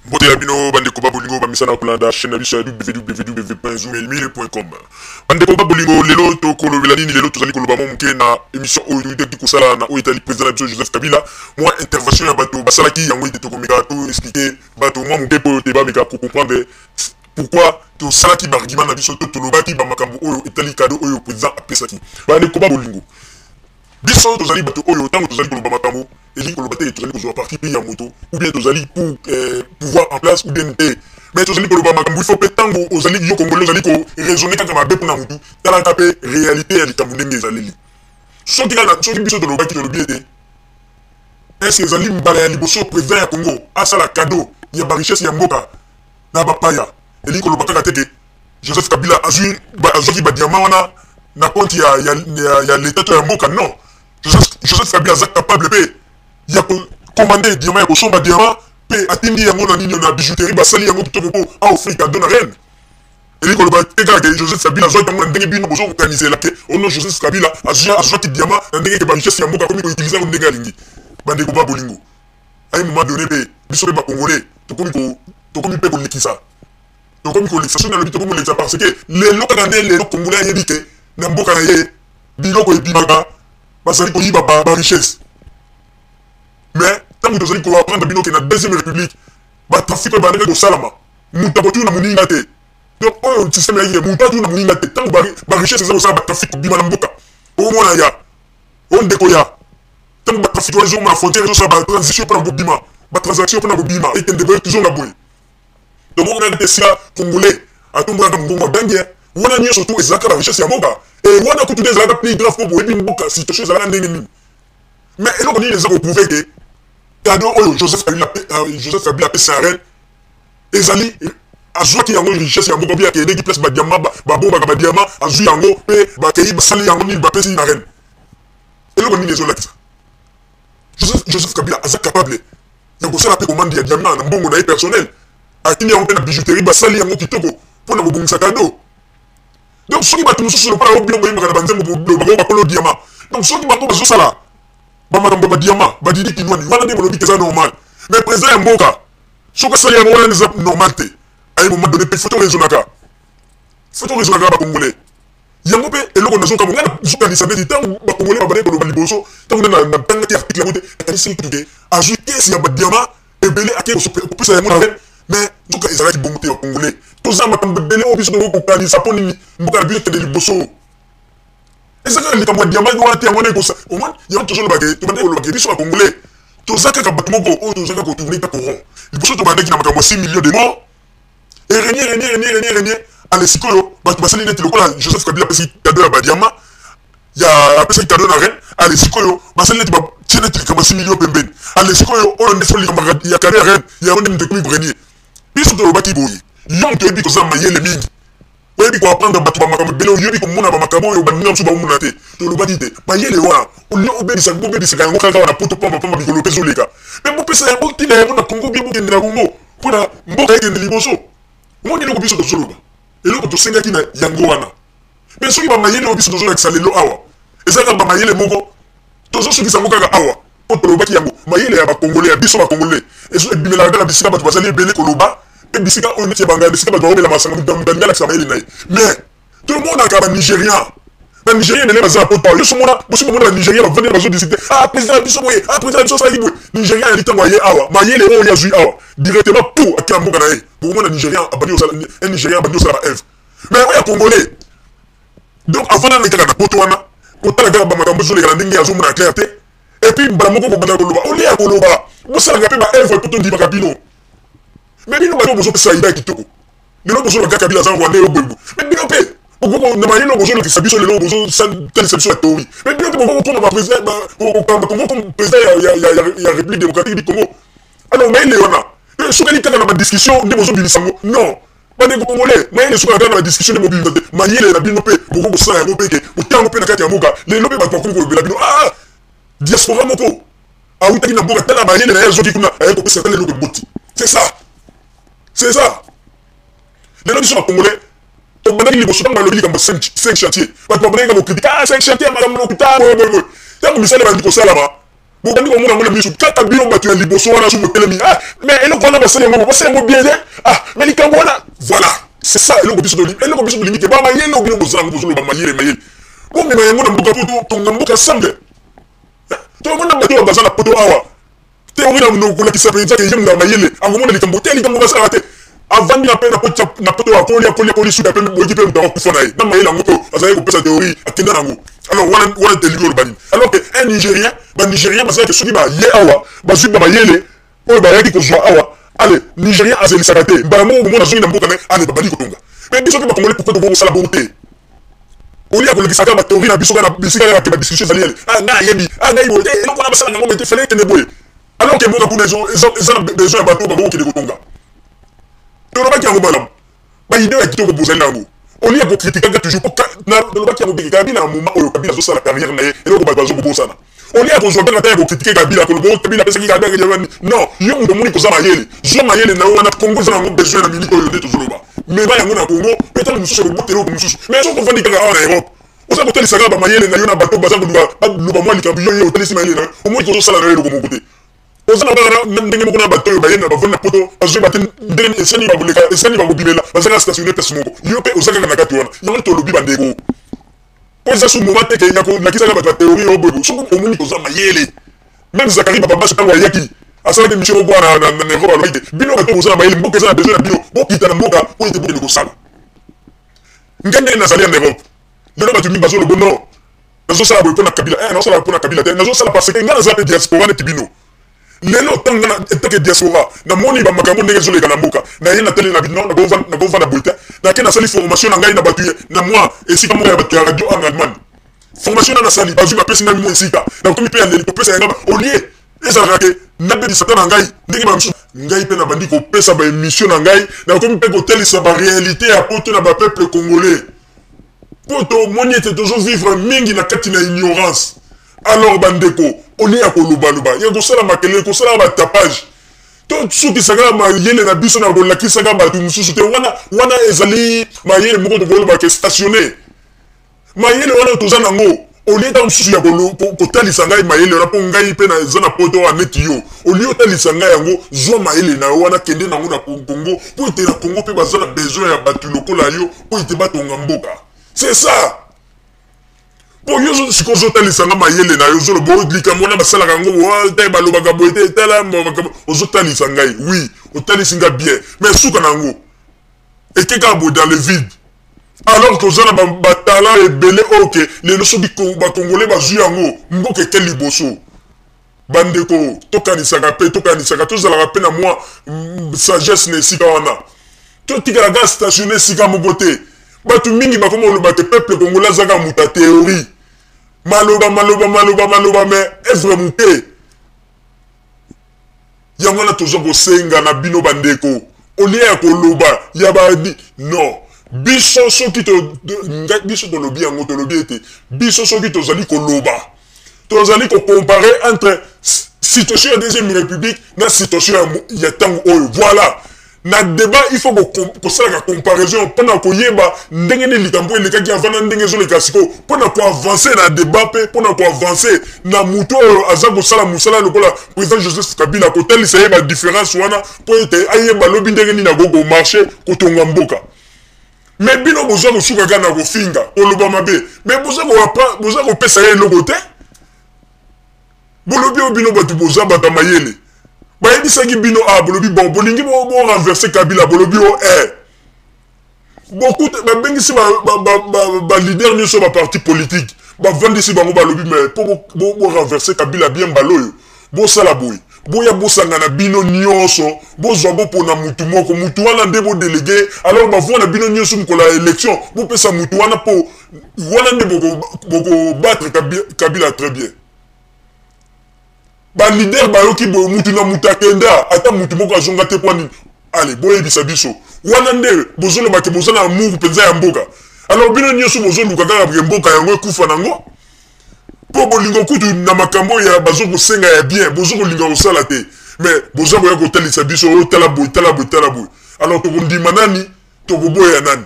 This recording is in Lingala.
Mbote ya bino bandeko ba bolingo bamisana kolanda chaîne na biso ya www.zoomelmile.com. Bandeko ba bolingo, lelo tokolobela nini? Lelo tozali koloba mwa moke na émission oyo toyutaki kosala na oyo etali président na biso Joseph Kabila, mwa intervention ya bato basalaki yango ete tokomeka to expliquer bato mwa moke mpo ete bameka kocomprendre pourquoi tosalaki baargument na biso to tolobaki bamakambo oyo etali cadeau oyo président apesaki. Bandeko ba bolingo, biso tozali bato oyo ntango tozali koloba makambo, elingi koloba te tozali kozwa parti pris ya moto ou bien tozali pour pouvoir en place ou bien te, mais tozali koloba makambo. Il faut mpe ntango ozali yo Congolais, ozali koraisonner kaka mabe mpona motu, talaka mpe réalité ya likambo ndenge ezaleli. Soki kaka soki biso tolobaki, tolobi ete est-ce ezali mbala ya liboso président ya Congo asala cadeau ya barichesse ya mboka na bapaya? Elingi koloba kaka te ke Joseph Kabila azwaki badiamant wana na compte ya l'État to ya mboka. Non, Joseph Kabila aza capable mpe ya kocommander diamant, ya kosomba diamant mpe atindi yango na nini, na bijouterie, basali yango kitoko mpo aoffrir cadeau na reine. Elingi koloba te kaka ke Joseph Kabila azwaki yango na ndenge bino bozokokanisela ke ono Joseph Kabila azwaki diamant na ndenge ke barichesse ya mboka akomi koutiliser yango ndenge alingi. Bandeko ba bolingo, à un moment donné mpe biso mpe Bacongolais tokomi mpe kolekisa, tokomi kolekisa. Soki nalobi tokomi kolekisa, parce que lelo kaka nde lelo Congolais ayebi ke na mboka na ye biloko ebimaka, bazali koyiba barichesse. Mais ntango tozali koapprendre bino ke na Deuxième République batrafic oyo ebandaki kosalama, moto akotuna moninga te. Donc oyo système yaki, moto atuna moninga te. Ntango barichesse eza kosala batrafic kobima na mboka, omona ya o ndeko ya ntango batrafic wana ezomona frontière, ezosala batransition mpona kobima, batransaction mpona kobima, ekende boye, tozonga boye. Donc omona te esika Congolais atombolaka mongongo, agangi wana nyonso tu ezalaka barichesse ya mboka. E wana kutu nde ezalaka plus grave, mpo boyebi mboka situation ezalaka ndenge nini. Mais eloko nini eza koprouver ke cadeau oyo Joseph Kabila apesa ya reine ezali azwaki yango richesse ya mboka, mpe akendeki place badiamant, babombaka badiamant, azwi yango mpe bakei basali yango nini, bapesi na reine? Eloko nini ezolakisa? Joseph Kabila aza capable ya kosala mpe commande ya diamant na mbongo na ye personnel, atindi yango mpe na bijouterie, basali yango kitoko mpona kobongisa cadeau. Donc soki bato mosusu lokola oyo bino boyembaka na banzembo, bango bakolo diamant, donc soki bango bazosala bamakambo ya badiamant, badidi kinwani wana nde bolobi eza normal. Mais président ya mboka soki asali yango wana, eza normal te. À un moment donné mpe faut toraisonnaka, Bacongolais. Yango mpe eloko nazokamwa, ngai nazokanisa neti ntango Bacongolais babandaki koloba liboso, ntango nde natangaki article yango te, nakanisaki kutu ke azwi caisse ya badiamant ebele, ake kopesa yango na reine. Mais nzoka ezalaki bongo te. Bacongolais toza makambo ebele oyo biso tokoki kokanisa mpo nini mboka na biso ekende liboso. Eza kaka likambo ya diamant wana te. Yango wana ekosa omoni yango tozolobake, tobandaki kolobake biso Bacongolais toza kaka bato moko oyo toza kaka kotourner kaka rond. Liboso tobandaki na makambo ya 6 millions de morts, erenie, renie, renie, renie, renie. Ale sikoyo bato basali neti lokola Joseph Kabila apesi cadeau ya badiamant, ya apesaki cadeau na reine. Ale sikoyo basali neti batie neti likambo ya 6 millions pembeni. Ale sikoyo oyo nde so likambo ya cadeau ya reine, yango nde moto ekomi grenier. Biso tolobaki boye: yo moto oyebi koza mayele mingi, oyebi koapprendre bato bamakambo ebele, oyebi komona bamakambo oyo baninga mosusu baomona te, tolobaki te mayele wana olie obebisaka, bobebisaka yango kaka wana poto pamba pamba. Mikolo mpe ezoleka, mpe bopesa yango ntina yango na Congo, bie bokende na Congo mpona mboka ekende liboso. Omoni eloko biso tozoloba, eloko tosengaki na yango wana. Mpe soki bamayele oyo biso tozolakisa lelo awa eza kaka bamayele moko, tozosukisa yango kaka awa, mpo tolobaki yango. Mayele ya Bacongolais, ya biso Bacongolais, ebimelaka kaka bisika bato bazali ebele koloba, mpe bisika oyo neti ya bangaya, bisika bato baomela masanga, moto alingi alakisa mayele na ye. Mais tomonaka Banigérien, Banigérien ebele baza na poto. Yo somona bosi bomona Banigérien bavandi na bazodiscuter: "Ah, président na biso boye, ah, président na biso asalaki boye." Nigérien ayali ntango aye awa, mayele oyo azwi awa directement pour akela mboka na ye. Bokomona Nigérien abandi osala, un Nigérien abandi osala baœuvre. Mais oyo ya Congolais, donc avanda na kaka na poto wana, kotala kaka bamakambo ezoleka na ndenge azomona clair te, et puis mbala moko kobanda koloba. Olia ya koloba, bosalaka mpe baœuvre po tondimaka bino. Mais bino bato bozopesa idée ya kitoko lelo, bozoloba kaka Kabila aza Rwandais, oyo boyebo. Mais bino mpe na mayele oyo bozolakisa biso lelo, bozotalisa biso ya théorie, mais bino mpe bokokoma baprésident, kokamba Congo comme président ya République démocratique du Congo. Alors mayele wana sokali kaka na badiscussion nde bozobimisa yango? Non, bandeko Congolais, mayele sokaka kaka na badiscussion nde bobimisa te. Mayele na bino mpe boko kosala yango mpe ke botango mpe na kati ya mboka. Lelo mpe bato bakomi kolobela bino: "Ah, diaspora moko awutaki na mboka, tala mayele na ye, azwaki kuna, aye kopesa, tala eloko eboti." C'est ça, c'est ça. Lelo biso Bacongolais tobandaki liboso, ntango balobi likambo 5 chantier, bato babandaki kaka kocritiquer: "Ah, 5 chantier ya makambo lokuta, boye boye boye." Ntango misala ebandi kosalama, Bobandi komona yango na misu kaka bino bato ya liboso wana soki botelemi, ah mais eloko wana basali yango, basali yango bien te, ah mais likambo wana, voilà, c'est ça eloko biso tolingi, eloko biso tolingi te. Ba mayele oyo bino boza yango, bozoloba mayele mayele, bomema yango na mboka po totonga mboka ensemble. Tomona bato oyo baza na poto awa, théorie na monoko kolakisa mpenza ke ye moto ya mayele akomona likambo te, likambo basalaka te. Avandi na mpe na poto, na poto akoli, akoli, akoli, suka mpe boyoki mpe moto yango akufa na ye na mayele yango mpe azalaki kopesa théorie, akenda na yango. Alors wana wana telingi oloba nini? Alors que un Nigérien, ba Nigérien bazalaki soki ba ye awa bazwi ba mayele oyo bayaki kozwa awa, ale Nigérien azelisaka te mbala moko komona azongi na mboka na ye, ale babandi kotonga. Mais biso mpe ba Congolais, pourquoi tokoki kosala bongo te? Olia kolekisaka ba théorie na biso kaka na bisika kaka ke ba discussion ezali ale, ah ngai nayebi, ah ngai boye te, eloko wana basalaka yango, mais te fallait ekende boye, alors que mboka kuna eza na besoin ya bato oyo bakokende kotonga. Tolobaki yango malamu, ba idée ya kitoko bozali na yango, olia kokritikaka toujours. Nalobaki yango ndenge Kabila, na moment oyo Kabila azosala carrière na ye, eloko bato bazokobosana, olia kozwa kaka ta ya kokritike Kabila, koloba Kabila apesaki Kabila. Non, yo moto omoni koza mayele, zwa mayele na yo wana. Congo eza nango besoin na minute oyo nde tozoloba, mema yango na Congo mpe ntango mosusu ekobotela eloko mosusu. Mais soki ovandi kaka awa na Europe, oza kotalisa kaka bamayele na yo na bato baza koluka baloba mwa likambo, yo ye otalisi mayele na yo, omoni kozosala na yo eloko moko te. Oza na kaka ndenge moko na bato oyo baye na bavandi na poto, bazwi te ndenge esani bakoleka, esani bakobimela, baza kaka stationné place moko. Yo mpe oza kaka na kati wana. Yango tolobi, bandeko, po eza su moment te ke ya kolakisaka bato ya théorie oyo boye. Soki omoni koza mayele, même Zakari Bababasi, ntango ayaki asalaki mission moko wana na Europe, alobaki te bino bato boza na mayele, mboka eza na besoin na bino, bokita na mboka oyo ete bokende kosala. Ngai ndenge nazali en Europe lelo, bato mingi bazoloba non, nazosala boye mpo na Kabila. Eh, nazosala mpo na Kabila te, nazosala parce que ngai naza mpe diaspora neti bino. Lelo ntango ngai etake diaspora, namoni bamakambo ndenge ezoleka na mboka na ye, natali na bino, nakovanda boye te. Nake nasali formation na ngai na bato na mwa esika moko ya bato ya radio en Allemagne. Formation na nasali, bazwi bapesi ngai mwa esika, nakomi mpe ya leli kopesa yanga. Olie ezalaka ke nabebisa ta na ngai ndenge bamosusu, ngai mpe nabandi kopesa baémission na ngai, nakomi mpe kotalisa baréalité ya poto na bapeuple congolais, mpo tomoni ete tozovivre mingi na kati na ignorance. Alors bandeko, olie ya kolobaloba, ya kosala makelele, kosala batapage, tosukisaka mayele na biso na kolakisaka bato mosusu te. Wana wana ezali mayele moko tokoloba ke stationné. Mayele wana toza nango, olie ntango mosusu ya kotalisa ngai mayele wana, mpo ngai mpe eza na poto wana neti yo, olie otalisa ngai yango, zwa mayele na yo wana, kende nango na Kongo, mpo ete na Kongo mpe baza na besoin ya bato lokola yo mpo ete batonga mboka. C'est ça. Mpo yo sikoyo ozotalisa nga mayele na yo, ozoloba likambo wana basalaka yango te, balobaka boye te, tala ozotalisa ngai. Oui, otalisi nga bien, mais suka na yango eke kaka boye dans le vide, alors toza na batalent ebele oyo ke lelo soki bakongolais bazwi yango, mboka eke liboso. Bandeko, tokanisaka mpe tokanisaka, tozalaka mpe na mwa sagesse na esika wana. Totikalaka stationné esika moko te. Bato mingi bakoma koloba te peuple congolais azaka moto ya théorie, maloba maloba maloba maloba, mais œuvre moke. Yango wana toza kosenga na bino bandeko, olie ya koloba ya badi non, biso soki biso tolobi yango, tolobi ete biso soki tozali koloba, tozali kocomparer entre situation ya deuxième république na situation ya ntango oyo. Voilà, na débat il faut kosalaka comparaison mpona koyeba ndenge nini likambo elekaki avant na ndenge ezoleka sikoyo, mpona koavancer na débat mpe mpona koavancer na motu oyo aza kosala mosala lokola président Joseph Kabila, kotalisa ye badifférence wana mpo ete ayeba lobi ndenge nini akoki komarcher kotonga mboka. Mais bino boza kosuka kaka na kofinga, koloba mabe, mais boza kopesa ye eloko te. Bolobi oyo bino bato boza bato ya mayele, bayebisaki bino a bolobi bon, bolingi bo renverser Kabila, bolobi o eh bokuta babengisi baleader nyonso baparti politique, bavandisi bango, balobi mais mpo borenverser Kabila bien, mbala oyo bosala boye, boya bosangana bino nyonso, bozwa bopona mutu moko, mutu wana nde bodéléguer. Alors bavoix na bino nyonso mokolo ya élection bopesa mutu wana, mpo wana nde bokobattre Kabila très bien. Baleader bayoki boye, mutu na mutu akenda, ata mutu moko azonga te. Mpo nini? Ale boyebisa biso, wana nde bozoloba ke boza na amour mpenza ya mboka? Alors bino nyonso bozoluka kaka ke mboka yango ekufa nango, mpo bolingo kutu na makambo ya bazokosenga ya bien bozokolinga kosala te, mais boza koya kotalisa biso oyo, tala boye, tala boye, tala boye. Alors tokondima nani? Tokoboya nani?